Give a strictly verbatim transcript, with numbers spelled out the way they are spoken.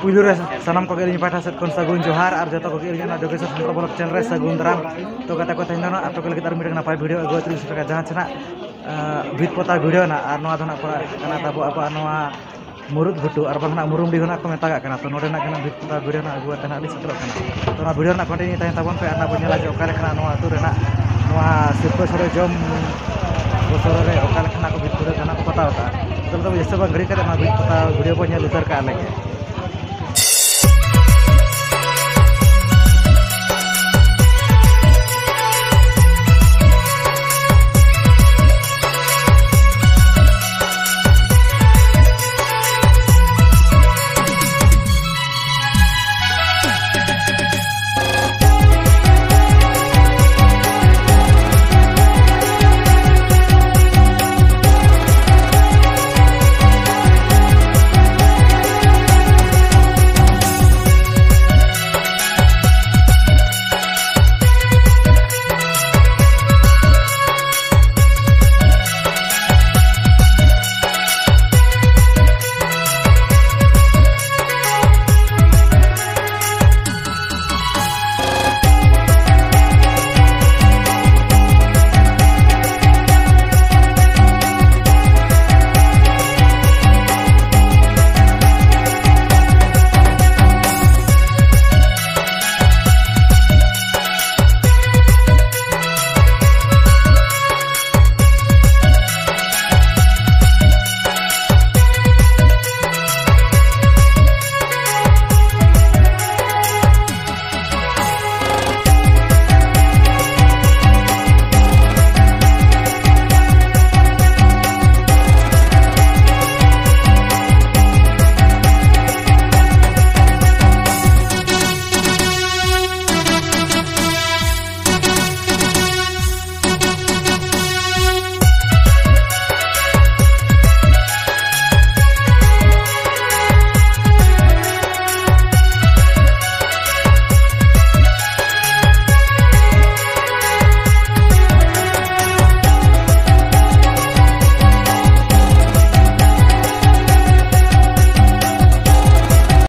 ᱯᱩᱭᱞᱩ ᱨᱮ ᱥᱟᱱᱟᱢ ᱠᱚᱜᱮ ᱤᱧ ᱯᱟᱦᱴᱟ ᱥᱮᱫ ᱠᱷᱚᱱ ᱥᱟᱹᱜᱩᱱ ᱡᱚᱦᱟᱨ, ᱟᱨ ᱡᱚᱛᱚ ᱠᱚᱜᱮ ᱤᱧ ᱚᱱᱟ ᱡᱳᱜᱮᱥ ᱥᱟᱱᱛᱟᱲ ᱵᱞᱚᱜ ᱪᱮᱱᱮᱞ ᱨᱮ ᱥᱟᱹᱜᱩᱱ ᱫᱟᱨᱟᱢ᱾ ᱛᱚ ᱜᱟᱛᱮ ᱠᱚ, ᱛᱮᱦᱮᱧ ᱫᱚ ᱱᱟᱜ ᱟᱯᱮ ᱠᱚ ᱞᱟᱹᱜᱤᱫ ᱟᱨ ᱢᱤᱫᱴᱟᱝ ᱱᱟᱯᱟᱭ ᱵᱷᱤᱰᱤᱭᱳ ᱟᱹᱜᱩ ᱠᱟᱛᱮ ᱤᱧ ᱥᱮᱴᱮᱨ ᱠᱟᱜᱼᱟ, ᱡᱟᱦᱟᱸ ᱪᱮ ᱱᱟᱜ, ᱟᱸ, ᱵᱷᱤᱛ ᱯᱚᱛᱟᱣ ᱵᱷᱤᱰᱤᱭᱳ ᱱᱟᱜ, ᱟᱨ ᱱᱚᱣᱟ ᱫᱚ ᱱᱟᱜ ᱯᱟᱲᱟᱜ ᱠᱟᱱᱟ ᱛᱟᱵᱚ ᱟᱵᱚᱣᱟᱜ ᱱᱚᱣᱟ ᱢᱩᱨᱩᱫ ᱜᱷᱩᱴᱩ, ᱟᱨ ᱵᱟᱝ ᱱᱟᱜ ᱢᱩᱨᱩᱢᱰᱤ ᱦᱚᱸ ᱱᱟᱜ ᱠᱚ ᱢᱮᱛᱟᱜᱟᱜ ᱠᱟᱱᱟ᱾ ᱛᱚ ᱱᱚᱰᱮ ᱱᱟᱜ ᱜᱮ ᱱᱟᱜ ᱵᱷᱤᱛ ᱯᱚᱛᱟᱣ ᱵᱷᱤᱰᱤᱭᱳ ᱱᱟᱜ ᱟᱹᱜᱩ ᱠᱟᱛᱮ ᱱᱟᱜ ᱞᱤᱧ ᱥᱮᱴᱮᱨᱚᱜ ᱠᱟᱱᱟ᱾ ᱛᱚ ᱚᱱᱟ ᱵᱷᱤᱰᱤᱭᱳ ᱨᱮᱱᱟᱜ ᱠᱚᱱᱴᱤᱱᱤᱭᱩ ᱛᱟᱦᱮᱱ ᱛᱟᱵᱚᱱ ᱯᱮ, ᱟᱨ ᱱᱟᱜ ᱵᱚᱱ ᱧᱮᱞᱟ ᱡᱮ ᱚᱠᱟ ᱞᱮᱠᱟᱱᱟᱜ ᱱᱚᱣᱟ ᱟᱹᱛᱩ ᱨᱮᱱᱟᱜ ᱱᱚᱣᱟ ᱥᱤᱨᱯᱟᱹ ᱥᱚᱲᱮ ᱡᱚᱢ ᱵᱚᱪᱷᱚᱨ ᱨᱮ ᱚᱠᱟ ᱞᱮᱠᱟᱱᱟᱜ ᱠᱚ ᱵᱷᱤᱛ ᱯᱚᱛᱟᱣ ᱠᱟᱜᱼᱟ᱾ ᱛᱚ ᱡᱟᱹᱥᱛᱤ ᱵᱟᱝ ᱜᱷᱟᱹᱲᱤ ᱠᱟᱛᱮ ᱱᱚᱣᱟ ᱵᱷᱤᱛ ᱯᱚᱛᱟᱣ ᱵᱷᱤᱰᱤᱭᱳ ᱵᱚᱱ ᱧᱮᱞ ᱩᱛᱟᱹᱨ ᱠᱟᱜᱼᱟ ᱞᱮᱜᱮ᱾